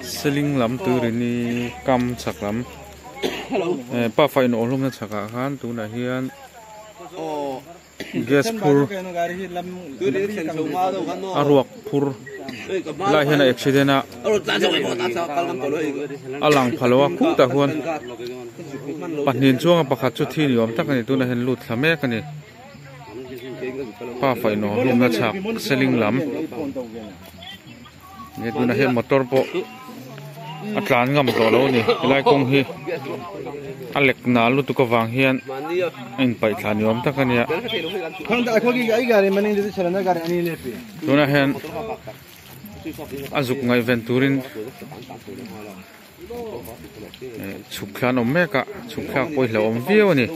Seling lam turini kam chhak lam pafa in awh hlawmna chhakah khan tunah hian gas phur a ruak phur lai hian a accident a a lang pha lo a khutah khuan pahnih chuanga pakhat chu thi ni awm tak a ni tunah hian lut thla mek a ni pafa in awh hlawmna chhak seling lam. Nge tunah hian motor pawh a tlan ngam tawh lo a ni helai kawng hi a lek nal lutuk avang hian a inpaih thla ni awm tak a nia tunah hian a zuk ngaihven turin chhuk thla an awm mek a chhuk thlak pawh hi hlauhawm viau a ni.